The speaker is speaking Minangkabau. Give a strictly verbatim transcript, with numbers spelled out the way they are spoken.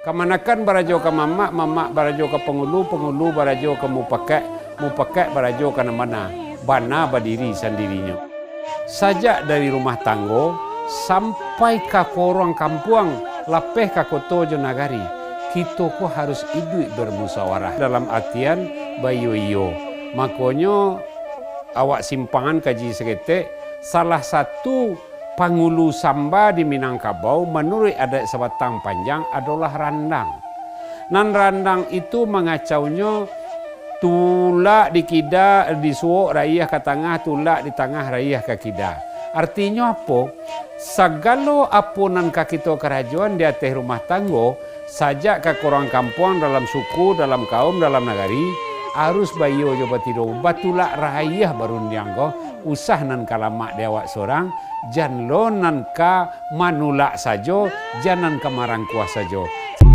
Kamanakan barajo ka mamak, mamak barajo ka pangulu, pangulu barajo ka mupakaik, mupakaik barajo ka nan bana, bana badiri sandirinyo. Sajak dari rumah tanggo sampai ka koruang kampuang, lapeh ka koto jo nagari, kito ko harus iduik bermusyawarah dalam artian baiyo-iyo. Makonyo, awak simpangan kaji saketek, salah satu pangulu samba di Minangkabau manuruik adaik sabatang panjang adolah randang. Nan randang itu mangacaunyo tulak di kida, di suok rayah ka tangah, tulak di tangah rayah ka kida. Artinyo apo? Sagalo apo nan ka kito karajoan di ateh rumah tanggo, sajak ka koruang kampuang, dalam suku, dalam kaum, dalam nagari, arus baiyo jo batido, batulak rayah barundiang ko, usah nan ka lamak di awak surang, jan lo nan ka manulak sajo, jan nan ka marangkuah sajo.